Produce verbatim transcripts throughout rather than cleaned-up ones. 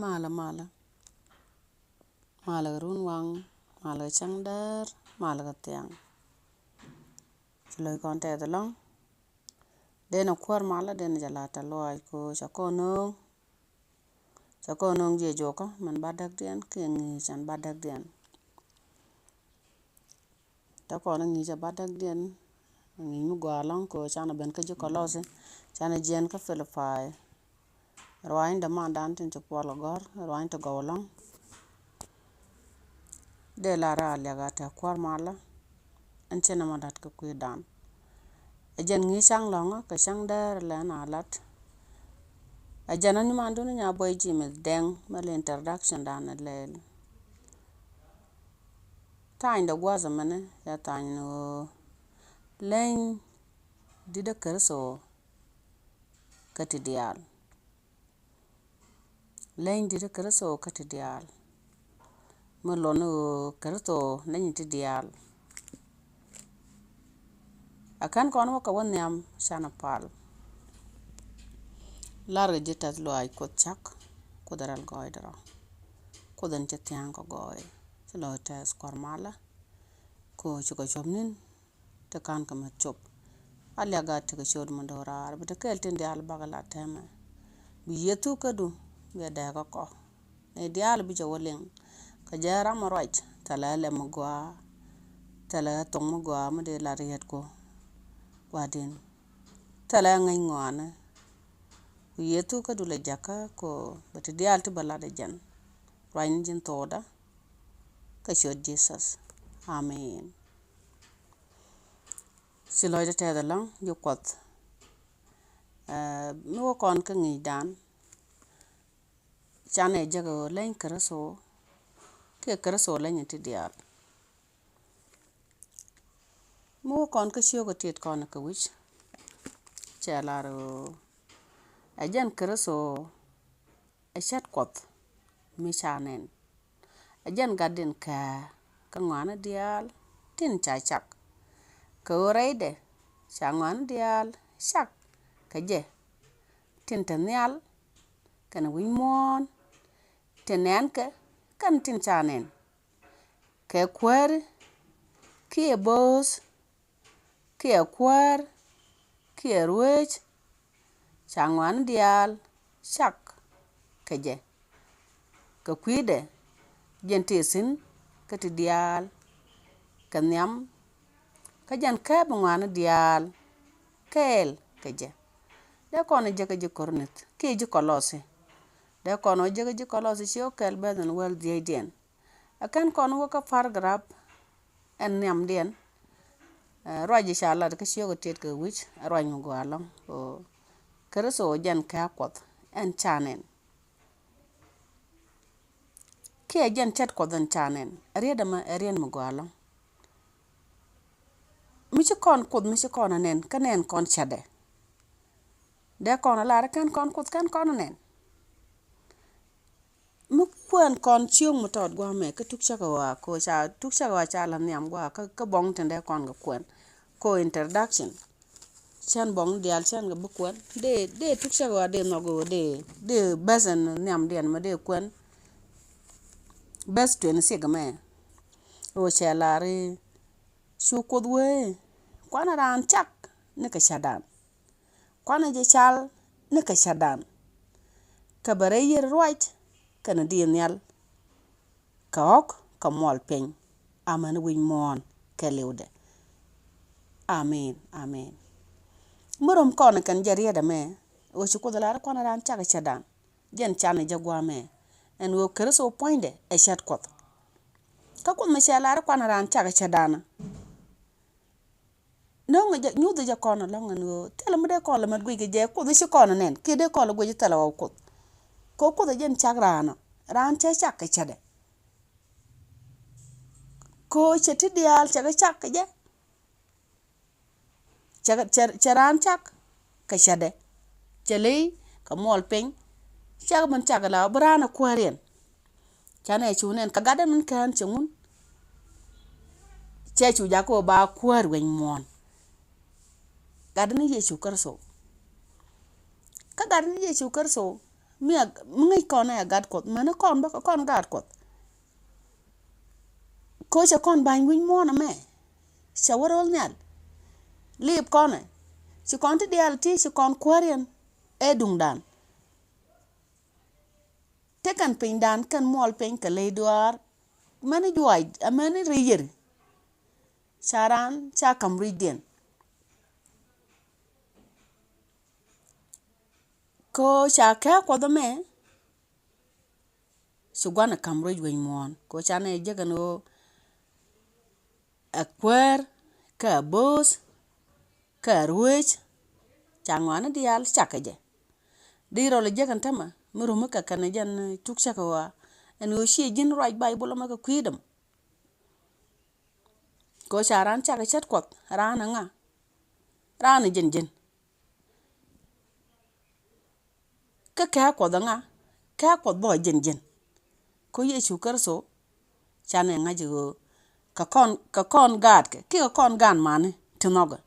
Malä, malä. Malä kɛ runwaŋ, malä kɛ cäŋdäär, malä kɛ thiaŋ. Ci lo̱ckɔn tɛth ɛlɔ̱ŋ. Denɛ kuäär malä, denɛ jɛ la̱t tɛ̈th lɔaac kɛ ɣöö cɛ kɔn nööŋ. Cɛ kɔn nööŋ jiɛc juɔkä min bädäkdiɛn kiɛ ŋi̱i̱c ɛn bädäkdiɛn. Te kɔn ŋi̱i̱c ɛ bädäkdiɛn, ŋi̱i̱c mi gɔaa ɛlɔ̱ŋ kɛ ɣöö canɛ ben kä ji̱ Kɔlɔthi, canɛ jiɛn kä Pilipay. Ruaacni dämandan tin ci Puɔl ɛ gɔ̱r, ruaacni ti gɔw ɛlɔ̱ŋ. Dee lar a liak a te kuäär malä, ɛn ci nɛmɛ la̱t kɛ kui̱dan. Ɛ jɛn ŋi̱i̱c ca̱ŋ lɔ̱ŋä kɛ cäŋdäär lɛn a la̱t. Ɛ jɛn ɛ nyumandun Nyabuɔy James Dɛŋ, mɛ lɛ introduction dan ɛ lɛl. Tha̱a̱ŋdɛ gua̱a̱th ɛmɛnɛ cɛ tha̱a̱ŋ ni ɣöö leny di̱tdä Kritho kä ti diaal. Leny di̱tdä Kritho kä ti diaal. Mi luɔt ni ɣöö Kritho leny ti diaal. Ɛ kän kɔn wä kɛ wä nhiam canɛ pal. Lar kɛ ji̱ tɛth lɔaac Kuoth cak, Kuoth rɛl gɔɔydɛ rɔ. Kuoth ɛn ci thia̱a̱ŋ kɛ gɔɔy. Ci lɔc tɛth kuäär malä. Kɛ ɣöö ci kɛ cuɔ̱p ni̱n ti ka̱n kɛ mɛ cop. A liak a tekɛ ciöt mi do̱raar bi te kɛɛl tin diaal bakɛ la tɛmɛ. Bi Yecu kädu bi ɛ dɛɛkä kɔ. Ni diaal bi jɛ wä liŋ kɛ jɛ ram mi ruac thilɛ lɛm mi gɔaa, thilɛ thok mi gɔaa mi dee la riet kɔ. Gua̱di̱n thilɛ ŋäc ŋɔaani. Ku Yecu kädu lɛ jakä kɔ bɛ ti diaal ti bɛ lat ɛ jɛn. Ruacni ji̱n thokdä kɛ ciöt Jesus. Amen. Ci lɔcdä tɛth ɛlɔ̱ŋ ji̱ Kuɔth. Ɛ, mi wä kɔn kä ŋi̱i̱cdan canɛ jek ɣöö leny Kritho kiɛ Kritho leny ti diaal. Mi wä kɔn kä ciökä tiet kɔn kä wi̱c cɛ lar ɣöö ɛ jɛn Kritho ɛ cät Kuɔth mi ca nɛn. Ɛ jɛn gatdiɛn kää kä ŋɔaani diaal tin ca cak. Kɛ ɣöö rɛydɛ ca ŋɔaani diaal cak kɛ jɛ, tin te nhial kɛnɛ wi̱c muɔ̱ɔ̱n, tin nɛnkɛ kɛnɛ tin ca nɛn. Kɛ kuääri kiɛ bööth kiɛ kuäär kiɛ ruëëc, ca ŋɔaani diaal cak kɛ jɛ. Kɛ kui̱dɛ jɛn tëë thi̱n kä ti diaal kɛ nhiam, kä jɛn kääp ŋɔaani diaal kɛɛl kɛ jɛ. Dee kɔn ɛ jek kä ji̱ Korinth kiɛ ji̱ Kɔlɔthi. Dee kɔn ɛ jek kä ji̱ Kɔlɔthi ci ɣä kɛl beth ɛn wäl dhiecdiɛn. Ɛ kän kɔn wä kä paragraph ɛn nhiamdiɛn. Ɛ, ruac i̱ ca lat kä ciökä tiet kɛ wi̱c, ɛ ruac mi gɔaa ɛlɔ̱ŋ. Ɣöö Kritho jɛn kää Kuɔth ɛn ca nɛn. Kiɛ jɛn cät Kuɔth ɛn ca nɛn. Ɛ riet ɛmɛ ɛ riet mi gɔaa ɛlɔ̱ŋ. Mi ci kɔn Kuoth, mi ci kɔn ɛ nɛn, kä nɛn kɔn cätdɛ. Dee kɔn ɛ lar kän kɔn Kuoth, kän kɔn ɛ nɛn. Mi kuɛn kɔn cio̱o̱k mi tɔt gua̱a̱mɛ kä tuk cäkä ɣɔaa, ko ca tuk cäkä ɣɔaa ca la nhiam gua̱a̱ kä, kä bɔŋ tin dee kɔn kɛ kuɛn. Ko introduction. Cän bɔŋ diaal cän kɛ bi kuɛn. Dee, dee tuk cäkä ɣɔaa dee nhɔk ɣöö dee, dee beth ɛn nhiamdiɛn mɛ dee kuɛn. Beth twenty six mɛ. Ɣöö cɛ lar i̱ cu Kuoth wee, kuanɛ raan cak ni kɛ cätdan. Kuanɛ jɛ cal ni kɛ cätdan. Kɛ bɛ rɛy yiër ruac kɛnɛ diit nhial. Kɛ ɣɔ̱k kɛ muɔl piny. Amäni wi̱c muɔ̱ɔ̱n kɛ li̱wdɛ. Amen, amen. Mi röm kɔn kɛn jɛ riet ɛmɛ. Ɣöö ci Kuoth lar kuanɛ raan cak kɛ cätdan. Jɛn canɛ jɛ gua̱a̱mɛ. Ɛn ɣöö Kritho puɔ̱nydɛ ɛ cät Kuɔth. Kä Kuoth mi cɛ lar kuanɛ raan cak kɛ cätdan. No̱ŋ jɛ, nyuth jɛ kɔn ɛlɔ̱ŋ ɛn ɣöö thilɛ mi dee kɔn lɛ mät guic kɛ jɛ Kuoth ci kɔn ɛ nɛn kiɛ dee kɔn lɛ guic thilɛ ɣɔw Kuoth. Kɛ Kuoth ɛ jɛn cak raan ɔ, raan cɛ cak kɛ cätdɛ. Kɛ ɣöö cɛ ti diaal cɛ kɛ cak kɛ jɛ. Cɛ, cɛ, cɛ raan cak kɛ cätdɛ. Cɛ ley kɛ muɔl piny. Cak min cak la bi raan ɛ kuääriɛn. Canɛ cu nɛn kɛ gatdɛ min kään cɛ ŋun. Cɛ cu jak kɛ ɣöö ba kuäär wi̱c muɔ̱ɔ̱n. Gatdɛ ni Yecu Kritho. Kä gatdɛ ni Yecu Kritho. Mi a, mi ŋäc kɔn ɛ gat Kuɔth, mɛni kɔn bä kɛ kɔn gat Kuɔth. Ko cɛ kɔn ba̱ny wi̱c muɔ̱ɔ̱n ɛmɛ. Cɛ wä ro̱l nhial. Liip kɔn ɛ. Ci kɔn ti diaal ti ci kɔn kuäär yɛn. Ɛ duŋdan. Tekɛn pinydan kɛn muɔl piny kɛ ley duaar. Mɛni juac, ɛ mɛni rɛy yeri. Ca raan, ca ka̱m ruacdiɛn. Ko ca kɛ Kuɔth ɛmɛ. Ci gua̱n ɛ ka̱m ruec wec muɔ̱ɔ̱n. Ko ca nɛ jek ɛn ɣöö ɛ kuäär, kä ɛ bo̱o̱th, kä ɛ ruec. Ca ŋɔaani diaal cakɛ jɛ. Di rɔl ɛ jek ɛn tämɛ, mi rumi kɛ kɛn ɛ jɛn cuk cäk ɛ ɣɔaa. Ɛn ɣöö ciɛ ji̱n ruac Bayböl ɛmɛ kɛ kui̱däm. Ko ca raan cakɛ cät Kuɔth, raan ɛ ŋa? Raan ɛ jɛn jɛn. Kä kɛ Kuɔth ɛ ŋa? Kɛ Kuɔth bä ɛ jɛn jɛn. Ko Yecu Kritho, canɛ ŋa̱c ɣöö kɛ kɔn, kɛ kɔn gaatkɛ, kiɛ kɛ kɔn gaan mani ti nhɔkɛ.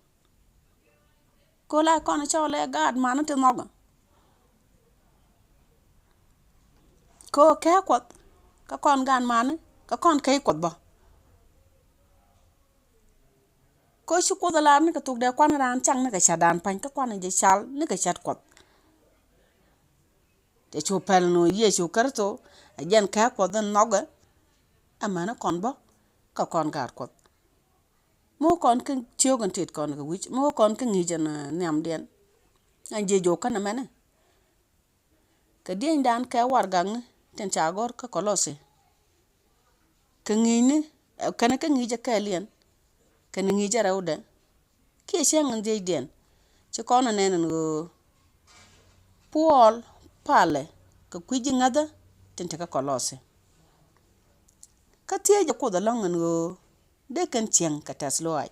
Ko la kɔn cɔɔl ɛ gaat mani ti nhɔkɛ. Ko kɛ Kuɔth, kɛ kɔn gaan mani, kɛ kɔn kɛ Kuɔth bä. Ko ci Kuoth ɛ lar nikɛ thok dee kuan raan cak nikɛ cätdan pa̱ny, kä kuan jɛ cal nikɛ cät Kuɔth. Cɛ cu pɛl ni Yecu Kritho, ɛ jɛn kɛ Kuɔth in nhɔkɛ, ɛ mɛni kɔn bä, kɛ kɔn gaat Kuɔth. Mi wä kɔn kä ciök in tit kɔn kɛ wi̱c, mi wä kɔn kä ŋi̱i̱c ɛn, eh, nhiamdiɛn. Ɛn jiɛ jɔw känɛ mɛni. Kɛ diɛnydan kɛ warɛgakni tin ca gɔ̱r kä Kɔlɔsi. Kɛ ŋi̱i̱cni, eh, kɛnɛ kä ŋi̱i̱cɛ kɛɛliɛn. Kɛnɛ ŋi̱i̱cɛ rɛwdɛ. Kiɛ cäŋ in dhiecdiɛn. Ci kɔn ɛ nɛn ɛn ɣöö Puɔl palɛ kɛ kui̱ ji̱ ŋäthä tin te kä Kɔlɔsi. Kä thiecɛ Kuoth ɛlɔ̱ŋ ɛn ɣöö dee kɛn cieŋ kɛ tɛth lɔaac.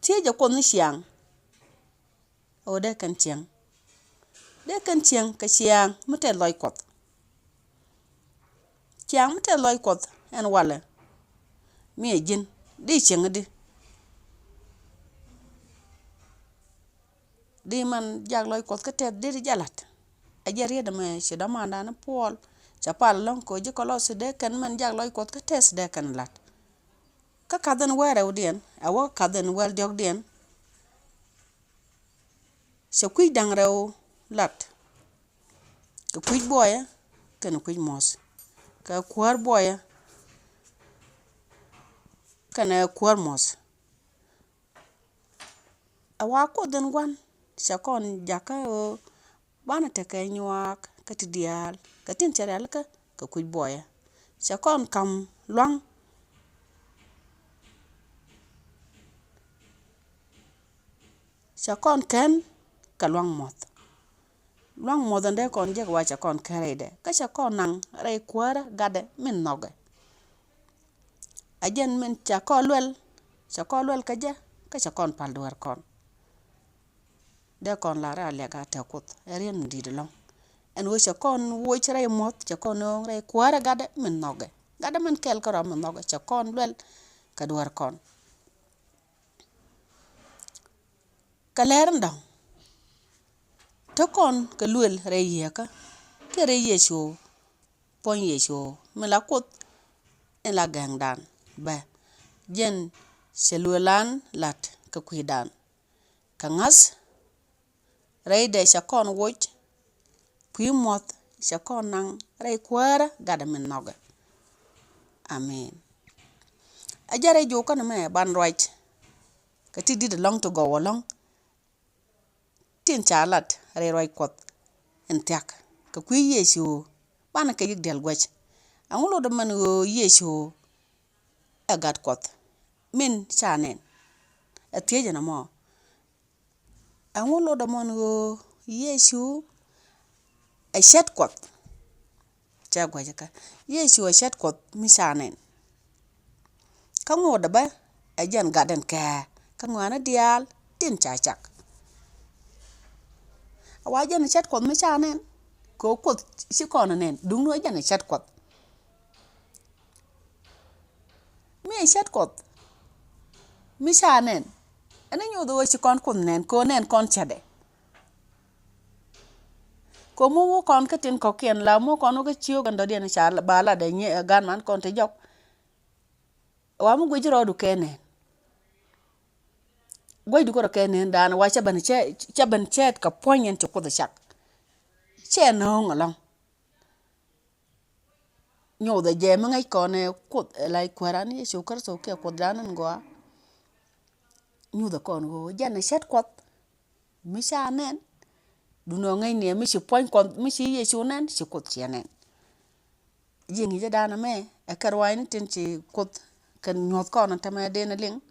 Thiecɛ Kuoth ni ciaŋ. Ɣöö dee kɛn cieŋ. Dee kɛn cieŋ kɛ ciaŋ mi tɛth lɔc Kuɔth. Ciaŋ mi tɛth lɔc Kuɔth ɛn walɛ. Mi ɛ ji̱n di cieŋ di. Di mɛn jak lɔc Kuɔth kä tɛth di di jɛ la̱t. Ɛ jɛ riet ɛmɛ ci dɔmandan ni Puɔl. Cɛ pal ɛlɔ̱ŋ kɛ ɣöö ji̱ Kɔlɔsi dee kɛn mɛn jak lɔc Kuɔth kä tɛth dee kɛn la̱t. Kä ka̱th ɛn wäl rɛwdiɛn, ɛ wä ka̱th ɛn wäl diɔ̱kdiɛn. Cɛ kui̱c da̱ŋ rɛw lat. Kɛ kui̱c buɔyä, kɛnɛ kui̱c muɔ̱th. Kɛ kuäär buɔyä, kɛnɛ kuäär muɔ̱th. Ɛ wa Kuoth in gua̱n, cɛ kɔn jakä ɣöö banɛ tekɛ nyuaak kä ti diaal, kɛ tin cɛ rialikä kɛ kui̱c buɔyä. Cɛ kɔn ka̱m lua̱ŋ. Cɛ kɔn kɛn kɛ lua̱ŋ muɔ̱th. Lua̱ŋ muɔ̱th ɛn dee kɔn jek wa cɛ kɔn kɛn rɛydɛ. Kä cɛ kɔn naŋ rɛy kuäärä gatdɛ min nhɔkɛ. Ɛ jɛn min cɛ kɔn luɛl, cɛ kɔn luɛl kä jɛ, kä cɛ kɔn pal dueer kɔn. Dee kɔn lar a liak a te Kuoth, ɛ riet mi di̱i̱t ɛlɔ̱ŋ. Ɛn ɣöö cɛ kɔn woc rɛy muɔ̱th, cɛ kɔn nööŋ rɛy kuäärä gatdɛ min nhɔkɛ. Gatdɛ min kɛl kärɔa min nhɔkɛ, cɛ kɔn luɛl kɛ dueer kɔn. Kɛ lɛr in dɔ̱ŋ. Te kɔn kɛ luel rɛy yieekä. Kɛ rɛy Yecu. Puɔ̱ny Yecu. Mi la Kuoth. In la gɛŋdan. Bɛ. Jɛn cɛ luelan lat kɛ kui̱dan. Kɛ ŋa̱th. Rɛydɛ cɛ kɔn woc. Kui̱ muɔ̱th cɛ kɔn naŋ rɛy kuäärä gatdɛ min nhɔkɛ. Amen. Ɛ jɛ rɛy jok känɛ mɛ ban ruac. Kɛ ti di̱t ɛlɔ̱ŋ ti gɔw ɛlɔ̱ŋ. Tin ca lat rɛy ruac Kuɔth in thia̱k. Kɛ kui̱ Yecu banɛ kɛ yik diɛl guɛc. Ɛŋu lot ɛmɛn ɣöö Yecu ɛ gat Kuɔth min ca nɛn? Ɛ thiec ɛn ɛmɔ. Ɛŋu lot ɛmɔn ɣöö Yecu ɛ cät Kuɔth? Cɛ guɛcä kä Yecu ɛ cät Kuɔth mi ca nɛn. Kä ŋot ɛ bä ɛ jɛn gat ɛn kɛɛ kä ŋɔaani diaal tin ca cak. A wa jɛn ɛ cät Kuɔth mi ca nɛn. Kɛ ɣöö Kuoth ci kɔn ɛ nɛn duŋni ɛ jɛn ɛ cät Kuɔth. Mi ɛ cät Kuɔth mi ca nɛn. Ɛn ni nyoth ɣöö ci kɔn Kuoth nɛn kɛ ɣöö nɛn kɔn cätdɛ. Kɛ muk wä kɔn kä tin kɔ̱kiɛn la muk kɔn wä kä ciök ɛn dɔ̱diɛn ca ba lat ɛ nyi ɛ gan man kɔn te jɔk. Wa mi guic rɔɔdu kɛ nɛn. Guic du kɛ rɔ kɛ nɛn dan wa cɛ ben cɛ cɛ ben cɛ kɛ puɔ̱ny ɛn ci Kuoth cak. Cɛ nööŋ ɛlɔ̱ŋ. Nyothɛ jɛ mi ŋäc kɔn ɛ Kuoth ɛ la Kuääran Yecu Kritho kiɛ Kuothdan in gɔaa. Nyuthɛ kɔn ɣöö jɛn ɛ cät Kuɔth mi ca nɛn. Duundɛ ŋäcni ɛ mi ci puɔ̱ny Kuɔth mi ci Yecu nɛn ci Kuoth ciɛ nɛn. Ji̱ ŋi̱cädan ɛmɛ ɛ kɛ ruaacni tin ci Kuoth kɛn nyuɔ̱th kɔn ɛ tämɛ den ɛ liŋ.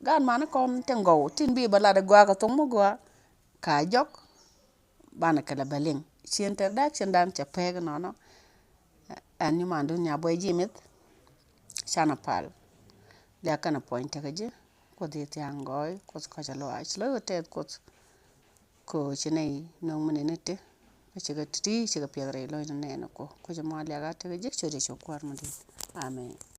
Gaat mani kɔn tin gɔw tin bi bä lat ɛ gɔaa kɛ thok mi gɔaa. Ka jɔk banɛ kɛ lɛ bɛ liŋ ci introduction dan cɛ pek nɔnɔ. Ɛn ni mandun nya buɔy ji̱ mith. Canɛ pal. Liak kɛnɛ puɔ̱ny tekɛ ji̱. Kuoth i̱ thia̱a̱ŋ gɔɔy Kuoth kɔcɛ luaac lo̱c wä tɛth Kuoth. Ko ci nɛy no̱o̱ŋ mi nini ti. Kä cikɛ ti̱ti̱ cikɛ piɛth rɛy lo̱c ni nɛɛni ko ko ci mɔ liak a tekɛ ji̱ ciöt Yecu Kuäär mi di̱i̱t. Amen.